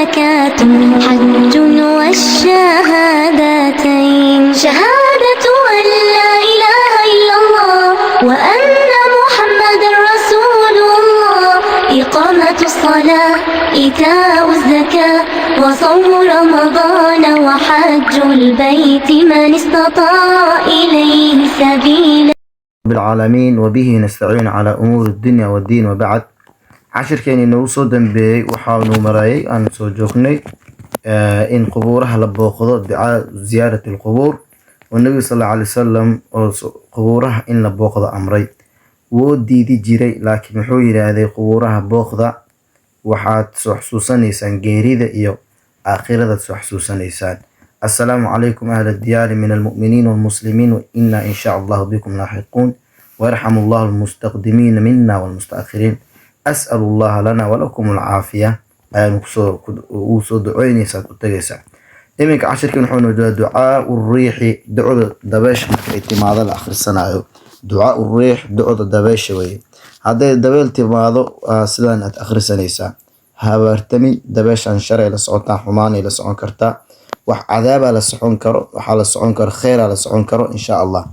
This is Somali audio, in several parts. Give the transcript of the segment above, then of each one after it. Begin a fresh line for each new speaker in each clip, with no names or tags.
زكاة حج والشهادتين، شهادة أن لا إله إلا الله وأن محمد رسول الله، إقامة الصلاة، إيتاء الزكاة، وصوم رمضان، وحج البيت من استطاع إليه سبيلا.
رب العالمين، وبه نستعين على أمور الدنيا والدين، وبعد. Cashirkeeni noogu soo dambeeyey waxaanu marayay aan soo joognay in qubuuraha la booqdo, ducaa ziyaarat alqubuur, oo Nabiga sal Allahu alayhi wasalam oo qubuuraha in la booqdo amray. Wuu diidi jiray, laakiin wuxuu yidhaahday: "Qubuuraha booqda, waxaad soo xasuusanaysaan geerida iyo aakhiradaad soo xasuusanaysaan." السلام عليكم أهل الديار من المؤمنين والمسلمين، وإنا إن شاء الله بكم لاحقون، ويرحم الله المستقدمين منا والمستأخرين، أسأل الله لنا ولكم العافية. Ayaanu kusoo ugu soo ducoynaysaa, u tagaysaa. Iminka cashirkan wuxuu noo jeedaa ducaa الريح, ducada dabeesha marka ay timaado la akhrisanayo. Ducaa الريح, ducada dabeesha weye. Hadday dabeel timaado, sidaan aad akhrisanaysaa. Habaartamin, dabeeshan sharay la socotaa, xumaanay la socon kartaa, wax cadaabaa la socon karo, waxaa la socon karo kheyraa la socon karo, insha Allah.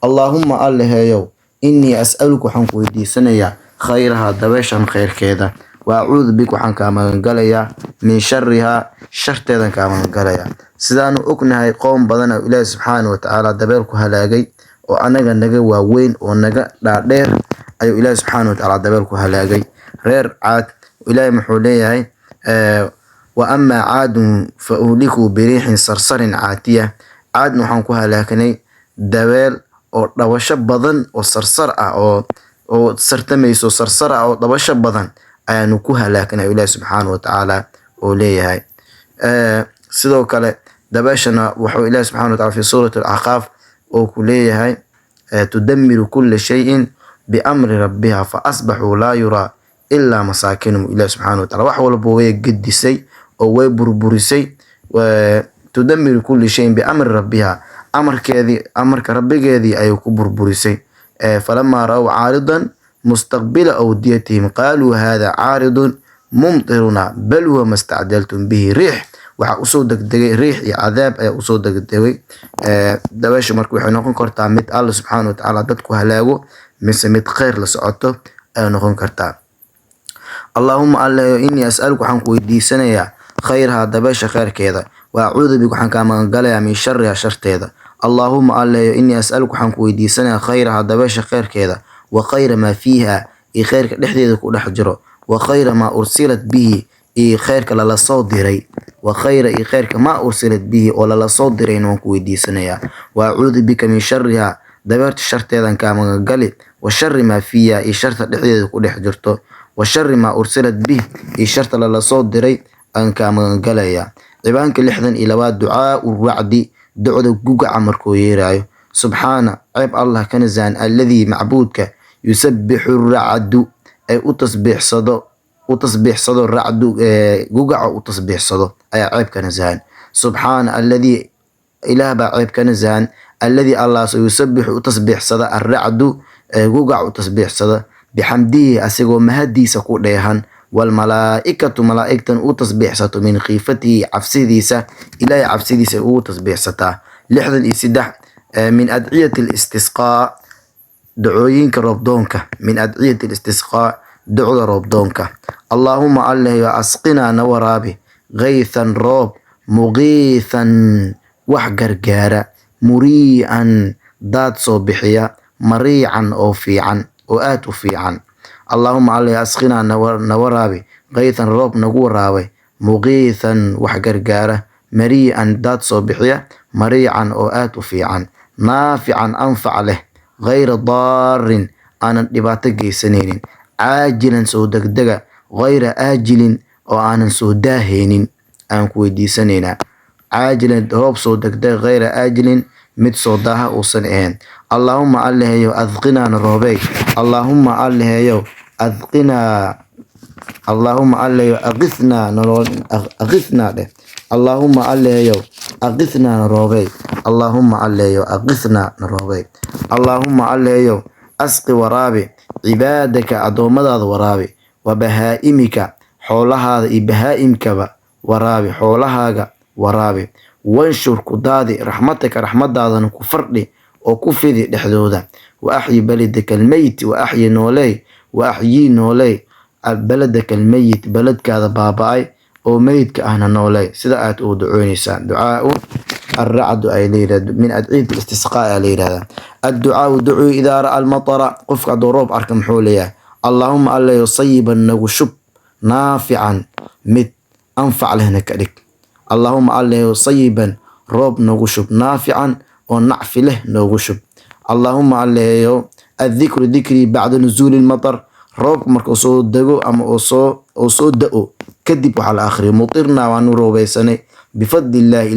اللهم Allaheeyow، إني أسألك, waxaan ku weydiisanayaa, خيرها, dabeeshan kheyrkeeda، وأعوذ بك, waxaan kaa magangalayaa, من شرها, sharteedan kaa magangalayaa. Sidaanu ognahay, qoom badan oo Ilaahi subxaana wa tacaala dabeel ku halaagay oo anaga naga waaweyn oo naga dhaadheer ayuu Ilaahi subxaana wa tacaala dabeel ku halaagay. Reer Caad, Ilaahi muxuu leeyahay? وأما عاد فأهلكوا بريح صرصر عاتية. Caadna waxaan ku halaagnay dabeel oo dhawasho badan oo sarsar ah oo sartamayso, sarsar ah oo dhabasho badan ayaanu ku halaagnay, Ilaahi subxaana wa tacaala oo leeyahay. Sidoo kale dabeeshana wuxuu Ilaahi subxaana wa tacaala في سورة الأحقاف oo ku leeyahay: تدمر كل شيء بأمر ربها فأصبحوا لا يرى إلا مساكنهم. Ilaahi subxaana wa tacaala wax walba way gedisay oo way burburisay. تدمر كل شيء بأمر ربها, amarkeedii, amarka Rabbigeedii ayay ku burburisay. فلما رأوه عارضا مستقبل أوديتهم قالوا هذا عارض ممطرنا بل هو ما استعجلتم به ريح. Waxaa usoo degdegay riix iyo cadaab ayaa usoo degdegay. Dabeesha marka waxay noqon kartaa mid Alla subxaana wa tacaala dadku halaago, mise mid kheyr la socoto ayay noqon kartaa. اللهم Alle, إني أسألك, waxaan ku weydiisanayaa, خيرها, dabeesha kheyrkeeda، وأعوذ بك, waxaan kaa magangalayaa, من شرها, sharteeda. اللهم Alle, إني أسألك, waxaan ku weydiisanayaa, خيرها, dabeesha kheyrkeeda، وخير ما فيها, iyo kheyrka dhexdeeda ku dhex jiro، وخير ما أرسلت به, iyo kheyrka lala soo diray، وخير, iyo kheyrka، ما أرسلت به, oo lala soo dirayna waan ku weydiisanayaa. وأعوذ بك من شرها, dabeerta sharteedan kaa magangali، وشر ما فيها, iyo sharta dhexdeeda ku dhex jirto، وشر ما أرسلت به, iyo sharta lala soo diray aan kaa magangalayaa. Cibaanka 62aad, ducaa الرعد, ducda gugaca markuu yeerayo. سبحان, ceeb Allah ka nasahan, الذي, macbuudka, يسبح الرعد, ay u tasbiixsado, الرعد, gugaca u tasbiixsado ayaa ceeb ka nasahan. سبحان الذي, Ilaah baa ceeb ka nasahan, الذي, Allahas, يسبح, u tasbiixsada, الرعد, gugaca u tasbiixsada, بحمده, asigoo mahadiisa ku dheehan, والملائكة, malaa'igtan u tasbiixsato, من خيفته, cabsidiisa, Ilaahay cabsidiisa ay ugu tasbiixsataa. 63, من أدعية الاستسقاء, ducooyinka roobdoonka. من أدعية الاستسقاء, ducda roobdoonka. اللهم Alleh, أسقنا, na waraabi, غيثا, roob, مغيثا, wax gargaara, مريئا, daad soo bixiya, مريعا, oo fiican, oo aad u fiican. اللهم Alleh, أسقنا, na waraabi, غيثا, roob nagu waraabay, مغيثا, wax gargaara, مريئا, daad soo bixiya, مريعا, oo aad u fiican, نافعا, anfac leh, غير ضار, aanan dhibaato geysanaynin, عاجلا, soo degdega, غير آجل, oo aanan soo daahaynin aan ku weydiisanaynaa. عاجلا, roob soo degdega, غير آجل, mid soo daaha uusan ahayn. اللهم Allahayow, أسقنا, na roobey. اللهم Allahayow, أسقنا. اللهم Allahayow, أغثنا, أغثنا dheh. اللهم Allahayow, أغثنا, na roobey. اللهم Allahayow, أغثنا, na roobey. اللهم Allahayow, أسق, waraabi, عبادك, addoommadaada waraabi, وبهائمك, xoolahaada iyo bahaa'imkaba. Waraabi xoolahaaga, waraabi. Wanshur, ku daadi, raxmataka, raxmadaadana ku fardhi oo ku fidi dhexdooda. Wa axyi baladaka almeyt, wa axyi, nooleey, wa axyii, nooleey, baladaka almeyit, baladkaada baaba-ay oo meydka ahna nooleey. Sida aad ugu ducoonaysaa, ducaau alracdu ay la yirahdo, min adciyat alistisqaa ayaa la yirahdaa. Adducaau, ducuu, idaa ra'a almatara, qofka hadduu roob arka muxuu leeyahay? Allaahuma, allayo, sayiban nagu shub, naafican, mid anfac lehna ka dhig. Allaahuma, allayo, sayiban, roob nagu shub, naafican, oo nacfi leh noogu shub. Allaahuma, allayo. Addikru, dikri, bacda nuzuuli lmatar, roobka markuu soo dego ama uu soo da-o kadib waxaa la akhriyo: mutirnaa, waanu roobeysanay, bifadli illaahi,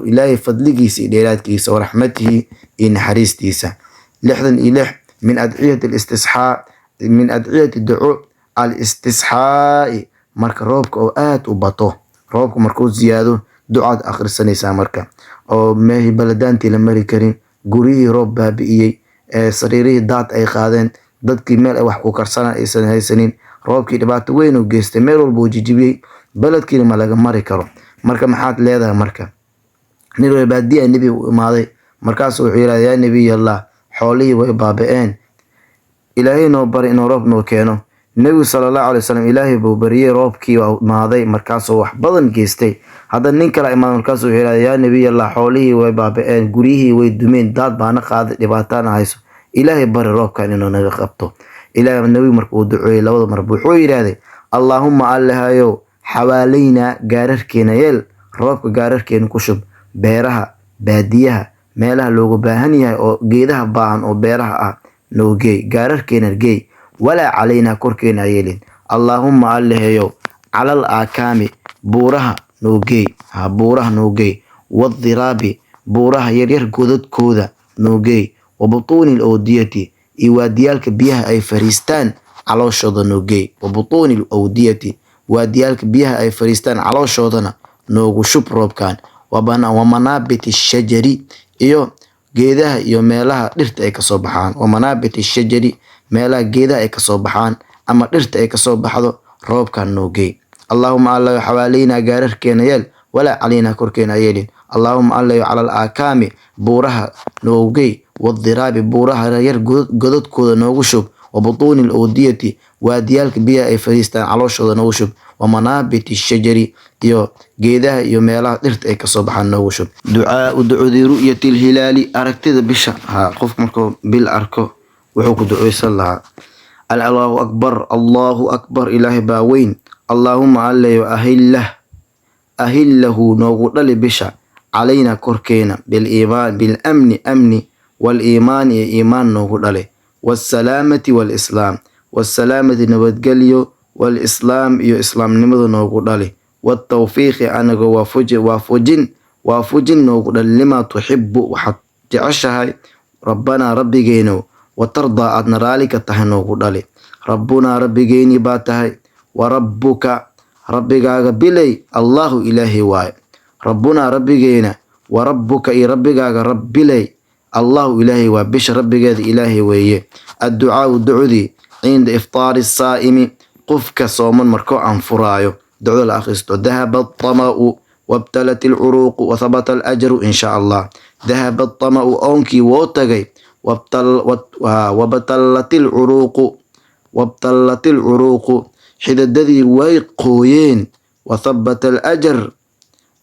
ilaahay fadligiisa iyo dheeraadkiisa, waraxmatihi, iyo naxariistiisa. 66, min adciyati alistisxaa, min adciyati duco alistisxaa'i, marka roobka oo aad u bato, roobka markuu ziyaado, ducaad akhrisanaysaa marka oo meehii baladaantii la mari karin, guryihii roob baabi'iyey, ee sariirihii daad ay qaadeen, dadkii meel ay wax ku karsanaan aysan haysanin, roobkii dhibaato weyn uu geystay, meel walba uu jijibiyey, beledkiina ma laga mari karo. Marka maxaad leedahay? Marka nin reer baadiya nebiga u imaaday, markaasuu wuxuu yidhahda: "Yaa nebiy Allah, xoolihii way baaba-een, Ilaahay noo bari inuu roob noo keeno." Nebigu sala Allahu calay wasalam Ilaahay buu bariyey, roobkii waa imaaday, markaasuu wax badan geystay. Haddana nin kale imaaday, markaasuu wuxuu yidhahda: "Yaa nebiy Allah, xoolihii way baaba-een, guryihii way dumeen, daad baana qaaday, dhibaataana hayso, Ilaahay bari roobkan inuu naga qabto." Ilaahay nebigu marka uu duceeyey labada marba, wuxuu yidhaahday: "Allaahuma, Allahayow, xawaalaynaa, gaararkeena yeel, roobka gaararkeena ku shub, beeraha, baadiyaha, meelaha looga baahan yahay oo geedaha baahan oo beeraha ah noo geey, gaararkeena geey, walaa calaynaa, korkeena yeelin. Allaahuma, Allahayow, calal aakaami, buuraha noo geey, ha buuraha noo geey, wadiraabi, buuraha yaryar godadkooda noo geey, wa butuuni alawdiyati, iyo waadiyaalka biyaha ay fariistaan calooshooda noo geey, wa butuuni alawdiyati, waadiyaalka biyaha ay fariistaan calooshoodana noogu shub roobkan, wa manaabiti shajari, iyo geedaha iyo meelaha dhirta ay kasoo baxaan, wa manaabiti shajari, meelaha geedaha ay kasoo baxaan ama dhirta ay kasoo baxdo roobkan noo geey. Allaahuma, Allayo, xawaaleynaa, gaararkeena yeel, walaa calaynaa, korkeena yeelin. Allaahuma, Allayo, cala alaakaami, buuraha noogu geey, wadiraabi, buuraha yar godadkooda noogu shub, wa butuuni alawdiyati, waadiyaalka biyaha ay fariistaan calooshooda noogu shub, wa manaabiti shajari, iyo geedaha iyo meelaha dhirta ay kasoo baxaan noogu shub." Ducaau, ducudii, ru'yati alhilaali, aragtida bisha. Ha, qofku markuu bil arko wuxuu ku duceysan lahaa: Allahu akbar, Allahu akbar, Ilaahay baa weyn. Allaahuma, Allayo, ahillah, ahillahu, noogu dhali bisha, calaynaa, korkeena, biliimaan, bilamni, amni, waliimaan, iyo iimaan noogu dhali, waasalaamati walislaam, waasalaamati, nabadgelyo, walislaam, iyo islaamnimada noogu dhali, watawfiiqi, anaga waafuji, waafujin, waafujin noogu dhali, limaa tuxibu, waxaad jeceshahay, rabbanaa, rabbigeenow, watardaa, aadna raali ka tahay noogu dhali. Rabbunaa, rabbigeeni baa tahay, wa rabbuka, rabbigaaga bilay, Allahu, Ilaahay waaye. Rabbunaa, rabbigeena, wa rabbuka, iyo rabbigaaga rabbilay, Allahu, Ilaahay waa. Bisha rabbigeeda Ilaahay weeye. Adducaau, ducudii, cinda iftaari saa'imi, qofka sooman markoo anfuraayo ducda la akhristo: dahaba adama'u wabtalat alcuruuqu wathabata alajru in shaa Allah. Dahaba adama'u, oonkii woo tagay, wabtallat alcuruuqu, wabtallat alcuruuqu, xidadadii way qooyeen, wathabata alajar,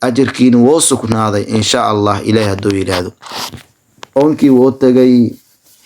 ajarkiina woo sugnaaday, in shaa Allah, Ilaahay hadduu yidhaahdo. Oonkii woo tagay,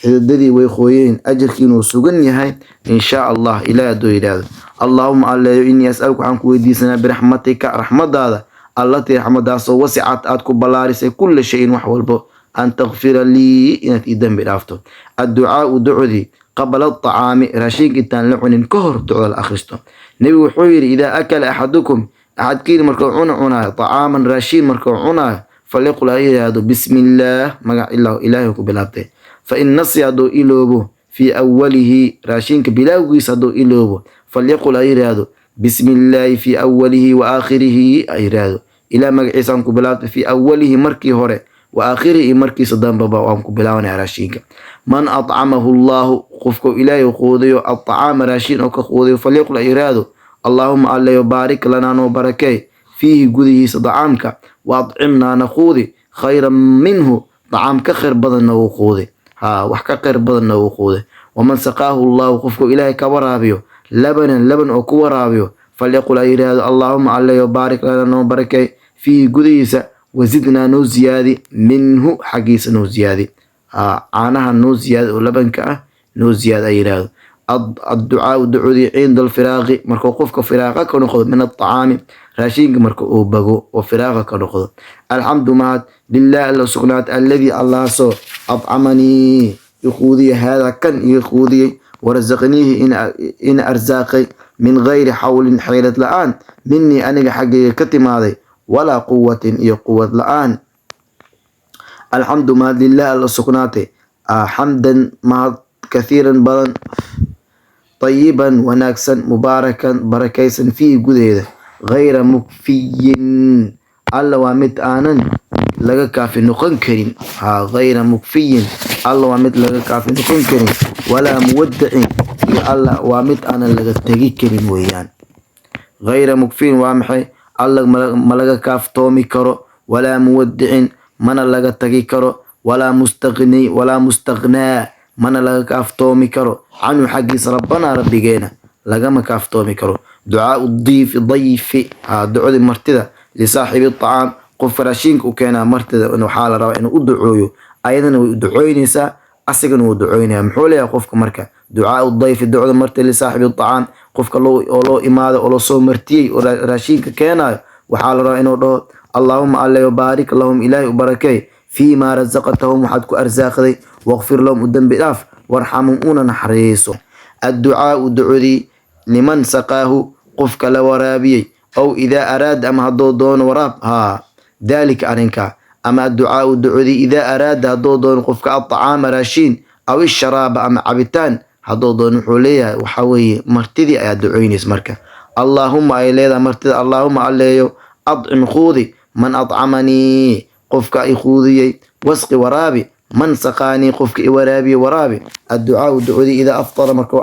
xidadadii way qooyeen, ajarkiina wuu sugan yahay, in shaa Allah, Ilaahay hadduu yidhaahdo. Allaahuma, Alleeyo, innii as'aluka, waxaan ku weydiisanaa, biraxmatika, raxmadaada, allatii, raxmadaasoo, wasicat, aad ku ballaarisay, kulla shayin, wax walbo, an takfira lii, inaad ii dembi dhaafto. Adducaau, ducdii, qabla aطacaami, raashinka intaan la cunin ka hor ducda la akhristo. Nebigu wuxuu yidhi: idaa akala axadukum, axadkiin markuu cuna cunaayo, طacaaman, raashiin markuu cunaayo, falyaqul, ha yidhaahdo, bismi illaah, magac Ilaahay ku bilaabtay. Fa in nasiya, hadduu iloobo, fii awalihi, raashinka bilaawgiisa hadduu iloobo, falyaqul, ha yidhaahdo, bismi illaahi fii awalihi wa aakhirihi, ha yidhaahdo, Ilaah magaciisaan ku bilaabtay, fii awalihi, markii hore, wa aakhirihi, iyo markiisa dambaba waan ku bilaabanaya raashinka. Man acamahu Allahu, qofku Ilaahay quudayo, aطcaama, raashin oo ka quudayo, falyaqul, ha yidhaahdo, allaahuma, Allayo, baarik lanaa, noo barakee, fiihi. Fiihi, gudihiisa dacaamka, wa adcimnaa, na quudi, khayran minhu, dacaam ka khayr badan noogu quudi. Ha, wax ka khayr badan noogu quudi. Waman saqaahu Allahu, qofku Ilaahay ka waraabiyo, labanan, laban oo ku waraabiyo, falyaqul, ha yidhaahdo: Allaahuma, Alleyo, baarik lana, noo barakay, fiihi, gudihiisa, wasidnaa, noo ziyaadi, minhu, xaggiisa noo ziyaadi. Ha, caanaha noo ziyaadi oo labanka ah noo ziyaadi ay yidhaahdo. Adducaau, ducudii, cinda alfiraaqi, markuu qofka firaaqa ka noqdo, min aطacaami, raashinka marka uu bago oo firaaqa ka noqdo. Alxamdu, mahad, lilah, Alla sugnaat, alladii, Allahaasoo, adcamanii, iquudiyey, haadaa, kan iga quudiyey, warasaqniihi, ina arsaaqay, min gayri xawlin, xeelad la-aan, minii, aniga xaggayga ka timaaday, walaa quwatin, iyo quwad la-aan. Alxamdu, mahad, lilah, Alla sugnaatay, xamdan, mahad, kathiiran, badan, tayiban, wanaagsan, mubaarakan, barakaysan, fiihi, gudaheeda, gayra mukfiyin, Alla waa mid aanan laga kaafi noqon karin. Ha, gayra mukfiyin, Alla waa mid laga kaafi noqon karin, walaa muwadacin, iyo Alla waa mid aanan laga tegi karin weeyaan. Gayra mukfiyin waa maxay? Alla ma laga kaaftoomi karo, walaa muwadicin, mana laga tagi karo, walaa mustaqni, walaa mustaqnaa, mana laga kaaftoomi karo, canhu, xaggiisa, rabbanaa, rabbigeena lagama kaaftoomi karo. Ducaau diifi, dayfi, ha, ducadii martida, lisaaxibi acaam, qofka raashinka u keenaa martida, waxaa la rabaa inuu u ducooyo. Ayadana way u ducooynaysaa, asigana wuu ducoynaya. Muxuu leeyahay qofka marka? Ducaau dayfi, ducda martida, lisaaxibi acaam, qofka oo loo imaado oo lasoo martiyey oo raashinka keenaayo, waxaa la rabaa inuu dhaho: Allaahuma, Alleyo, baarik lahum, Ilaahay u barakey, fii maa rasaqtahum, waxaad ku arsaaqday, waqfir lahum, u dembi dhaaf, warxamhum, una naxariiso. Adducaau, ducudii, liman saqaahu, qofka la waraabiyey, ow idaa araada, ama hadduu doono waraab, haa, daalika, arrinkaa. Ama adducaau, ducudii, idaa araada, hadduu doono qofka, aطcaama, raashiin, aw isharaaba, ama cabitaan hadduu doono, wuxuu leeyahay, waxaa weeye martidii ayaa ducoynaysa marka. Allaahuma, ay leedahay martida, Allaahuma, Alleeyo, adcim, quudi, man adcamanii, qofka i quudiyey, wasqi, waraabi, man saqaanii, qofka i waraabiye waraabi. Adducaau, ducudii, idaa aftara, marka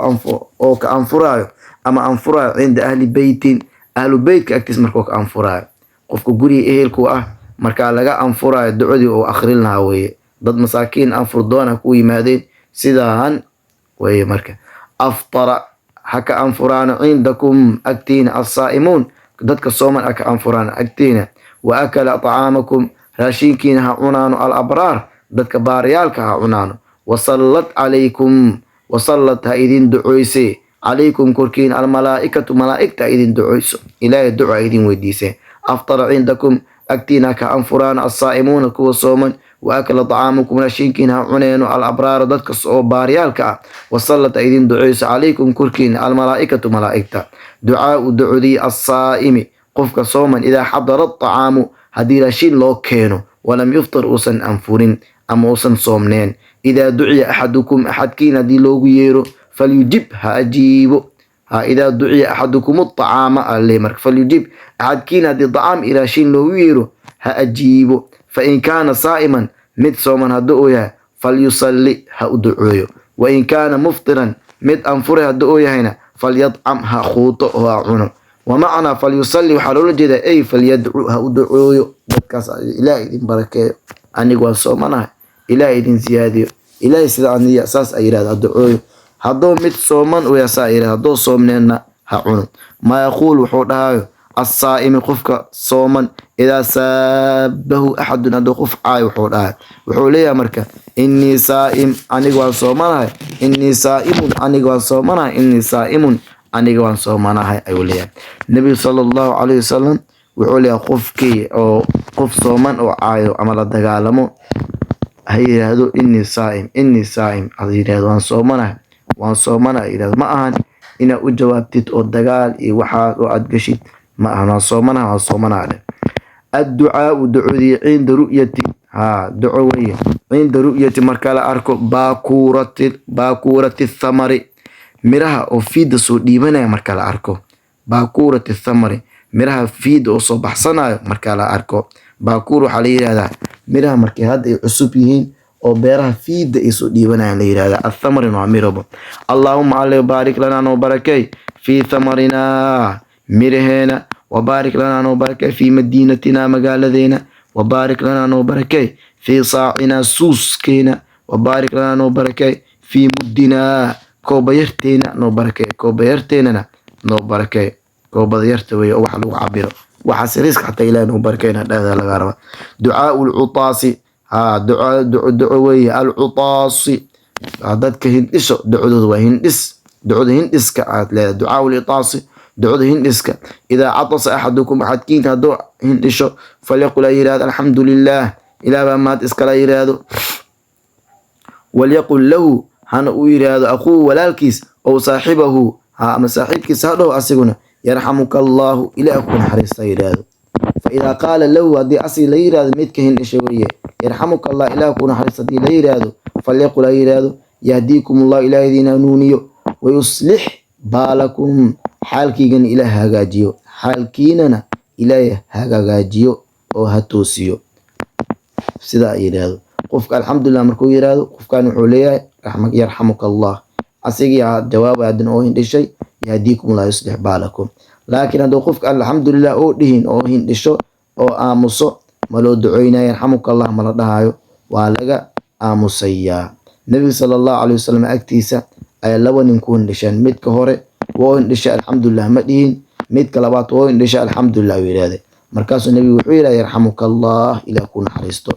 oo ka anfuraayo ama anfuraayo, cinda ahli beytin, ahlu beytka agtiis markuu ka anfuraayo, qofka guriga ehelku ah markaa laga anfuraayo, ducadii uu akhrin lahaa weeye. Dad masaakiin anfur doona ku yimaadeen, sidaan weeye marka. Aftara, ha ka anfuraano, cindakum, agtiina, assaa'imuun, dadka sooman ha ka anfuraan agtiina, wa akala طacaamakum, raashinkiina ha cunaano, alabraar, dadka baariyaalka ha cunaano, wasallad calaykum, wasallad, ha idin ducoyse, calaykum, korkiina, almalaa'ikatu, malaa'igta ha idin ducoyso, Ilaahay duco ha idin weydiise. Aftara cindakum, agtiina ha ka anfuraano, assaa'imuuna, kuwa sooman, wa akala طacaamukum, raashinkiina ha cuneeno, alabraara, dadka oo baariyaalka ah, wasallad, ha idin duceyso, calaykum, korkiina, almalaa'ikatu, malaa'igta. Ducaau, ducudii, assaa'imi, qofka sooman, idaa xadara acaamu, haddii raashin loo keeno, walam yuftir, uusan anfurin ama uusan soomneen. Idaa duciya axadukum, axadkiin haddii loogu yeero, falyujib, ha ajiibo. Ha, idaa duciya axadukum acaama alle marka, falyujib, axadkiin haddii dacaam iyo raashin loogu yeero ha ajiibo. Fain kaana saa'iman, mid sooman haddii uu yahay, falyusalli, ha u duceeyo. Wain kaana muftiran, mid anfuray haddii uu yahayna, falyadcam, ha quuto oo ha cuno. Wamacnaa falyusalli waxaa loola jeedaa ey falyadcu, ha u ducooyo dadkaas: Ilaah idin barakeeyo, anigu waan soomanahay, Ilaah idin siyaadiyo, Ilaahay sida aniya, saas ay yidhahdo, ha ducooyo hadduu mid sooman uu yahay, saa yidhahdo. Hadduu soomneenna ha cuno. Maa yaquul, wuxuu dhahayo, assaa'imi, qofka sooman, idaa saabahu axadun, hadduu qof caayo, wuxuu dhahay, wuxuu leeyahay marka: innii saa'im, aniga waan soomanahay, innii saa'imun, aniga waan soomanahay, innii saa'imun, aniga waan soomanahay, ayuu leeyahay. Nebigu sala Allahu calayhi wasalam wuxuu leeyahay: qofkii oo qof sooman oo caayo ama la dagaalamo, ha yidhaahdo innii saa'im, innii saa'im, ha yidhaahdo, waan soomanahay, waan soomanahay yidhahdo. Ma ahan inaad u jawaabtid oo dagaal iyo waxaas oo aad geshid, ma ahan. Waan soomanahay, waan soomanahay dheh. Adducaau, ducudii, cinda ru'yati, haa, duco weye, cinda ru'yati, marka la arko, baakuurati thamari, miraha oo fiida soo dhiibanaya marka la arko. Baakuurati thamari, miraha fiida oo soo baxsanayo marka la arko. Baakuur waxaa la yihahdaa miraha markay hadda ay cusub yihiin oo beeraha fiida ay soo dhiibanayaan la yihahdaa. Athamarin waa mirobo. Allaahuma, Alle, baarik lanaa, noo barakey, fii thamarinaa, miraheena. Wabaarik lanaa, noo barakee, fii madiinatinaa, magaaladeena. Wabaarik lanaa, noo barakee, fii saacinaa, suuskeena. Wabaarik lanaa, noo barakee, fii muddinaa, koobayarteena noo barakee, koobayarteenana noo barakee. Koobada yarta weeye oo wax lagu cabiro, waxaas riiska xataa Ilaah noo barakeyna dhahda laga raba. Ducaau lcutaasi, ha duco duco duco weeye. Alcutaasi, dadka hindhiso ducadooda waa hindhis, ducada hindhiska aad leedahay. Ducaau litaasi, ducada hindhiska. Idaa catasa axadukum, axadkiinka hadduu hindhisho, falyaqul, ha yidhahdo, alxamdu lilaah, Ilaah baa mahad iskala yidhaahdo. Walyaqul lahu, hana uu yidhaahdo, aquu, walaalkiis, ow saaxibahu, ha ama saaxiibkiisa ha dhaho asiguna, yarxamuka Allaahu, Ilaah ku naxariista yidhaahdo. Fa idaa qaala lahu, haddii asig la yidhaahdo, midka hindhisha weeye, yarxamuka Allah, Ilaah ku naxariista haddii la yidhaahdo, falyaqul, ha yidhaahdo, yahdiikum Allah, Ilaah idiin hanuuniyo, wayuslix baalakum, xaalkiigana Ilaah hagaajiyo, xaalkiinana Ilaah hagaajiyo oo ha toosiyo, sidaa yidhaahdo. Qofka alxamdulilah markuu yidhaahdo, qofkan wuxuu leeyahay yarxamuka Allah. Asigii jawaab aadan oo hindhishay, yahdiikum Allah, yuslix baalakum. Laakiin hadduu qofka alxamdulilah oo dhihin oo hindhisho oo aamuso, ma loo ducoynaya, yarxamuka Allah ma la dhahayo, waa laga aamusayaa. Nebiga sala Allahu caleyhi wasalam agtiisa ayaa laba nin ku hindhisheen. Midka hore woo hindhishay, alxamdulilah ma dhihin. Midka labaad woo hindhishay, alxamdulilah uu yidhahday. Markaasuu nebigu wuxuu yidhahday, yarxamuka Allah, Ilaah ku naxariisto.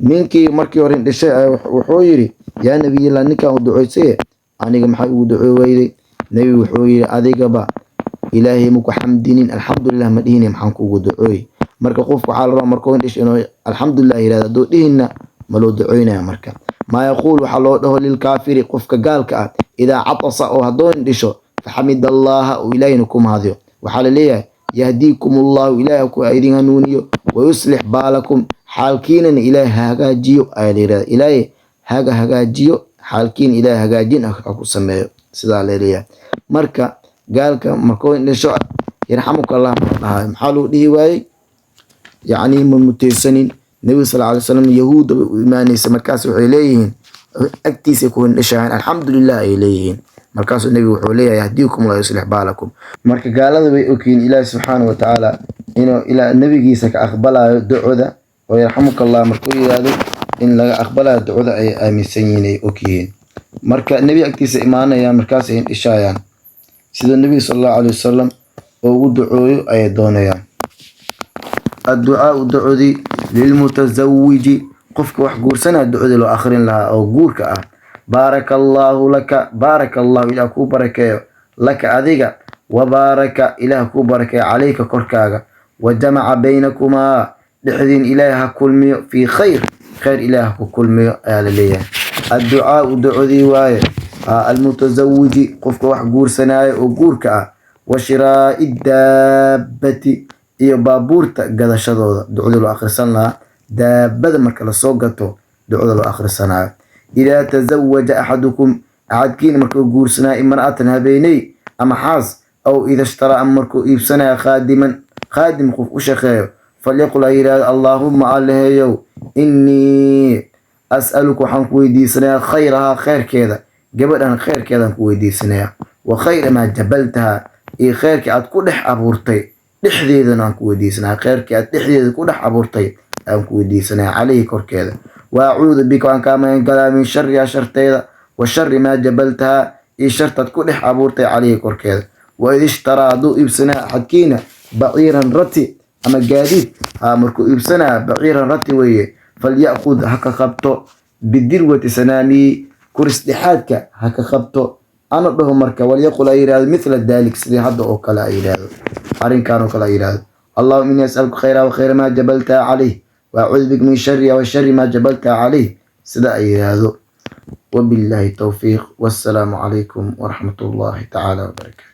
Ninkii markii hore hindhishay wuxuu yidhi, yaa nabiyillah, ninkan u duceysaye, aniga maxaa ugu ducoo weyday? Nebigu wuxuu yidhi, adigaba Ilaahay maku xamdinin, alxamdulilah ma dhihine, maxaan kuugu ducooy? Marka qofku waxaa la rabaa markuu hindhisho inuu alxamdulilah yidhahdo. Hadduu dhihinna, ma loo ducoynaya. Marka maa yaquul, waxaa loo dhaho, lilkaafiri, qofka gaalka ah, idaa catasa, oo hadduu hindhisho, faxamid Allaha, uu Ilaahayna ku mahadiyo, waxaa la leeyahay, yahdiikum Allahu, Ilaah ku idin hanuuniyo, wayuslix baalakum, xaalkiinana Ilaahay hagaajiyo ayaa la yidhahda. Ilaahay haga hagaajiyo xaalkiina, Ilaahay hagaajin ha ku sameeyo, sidaa la leeyahay. Marka gaalka markuu hindhisho, yarxamuka Allah ma dhahayo. Maxaa loo dhihi waayey? Yacni ma muteysanin. Nebiga sal alay slam yahuudda bay u imaanaysa, markaas waxay leeyihiin, agtiisay ku hindhishayaan, alxamdulilah ay leeyihiin. Markaasuu nebigu wuxuu leeyahay, yahdiikum Allah, yuslix baalakum. Marka gaalada way ogyihiin Ilaahi subxaana wa tacaala inuu ilaa nebigiisa ka aqbalayo ducoda, oo yarxamuka Allah markuu yidhaahdo in laga aqbalayo ducoda ay aaminsan yihiin, ay ogyihiin. Marka nebi agtiisa imaanayaan, markaasay hindhishayaan, sida nebiga sal Allahu caleyhi wasalam ugu ducooyo ayay doonayaan. Adducaau, ducodii, lilmutasawiji, qofka wax guursanaya ducadii loo akhrin lahaa oo guurka ah. Baaraka Allaahu laka, baaraka Allahu, Ilaah kuu barakeeyo, laka, adiga, wabaaraka, Ilaah kuu barakeeyo, calayka, korkaaga, wa jamaca baynakumaa, dhexdiin Ilaah ha kulmiyo, fii khayr, khayr Ilaah ha ku kulmiyo ayaa la leeyahay. Adducaau, ducodii waaye, almutasawiji, qofka wax guursanaayo oo guurka ah, wa shiraa'i daabbati, iyo baabuurta gadashadooda ducadii loo akhrisan lahaa, daabada marka lasoo gato ducada loo akhrisanayo. Idaa tasawaja axadukum, axadkiin markuu guursanaayo, imra'atan, habeeney ama xaas, aw ida ishtaraa, ama markuu iibsanayo, khaadiman, khaadim, qof u shaqeeyo, falyaqul, ha yidhahdo, allaahumma, Allaheeyow, innii as'aluka, waxaan ku weydiisanayaa, khayrahaa, khayrkeeda, gabadhan khayrkeedaan ku weydiisanayaa, wa khayra maa jabaltaha, iyo khayrkii aad ku dhex abuurtay dhexdeedana aan ku weydiisanaya, khayrkii aad dhexdeeda ku dhex abuurtay aan ku weydiisanaya, calayhi, korkeeda. Wa acuudu bika, waan kaa magan galaa, min shariha, sharteeda, wa shari maa jabaltaha, iyo shartaad ku dhex abuurtay, calayhi, korkeeda. Wa id ishtaraa, hadduu iibsanaya axadkiina, baciiran, rati ama gaadiid, ha markuu iibsanaya, baciiran, rati weeye, falya'khud, ha ka qabto, bidirwati sanaamihi, kuris dhexaadka ha ka qabto, ana dhaho. Marka walyaqul, ha yidhahdo, mithla daalik, sidii hadda oo kale ha yidhahdo, arrinkan oo kale ha yidhahdo, allahuma inni as'aluka khayra wa khayra maa jabaltaha calayh, wa acuudu bika min shariha wa shari maa jabaltaha calayh, sida ay yidhaahdo. Wabillahi towfiiq, wassalaamu calaykum waraxmat Ullahi tacaala wabarakaatu.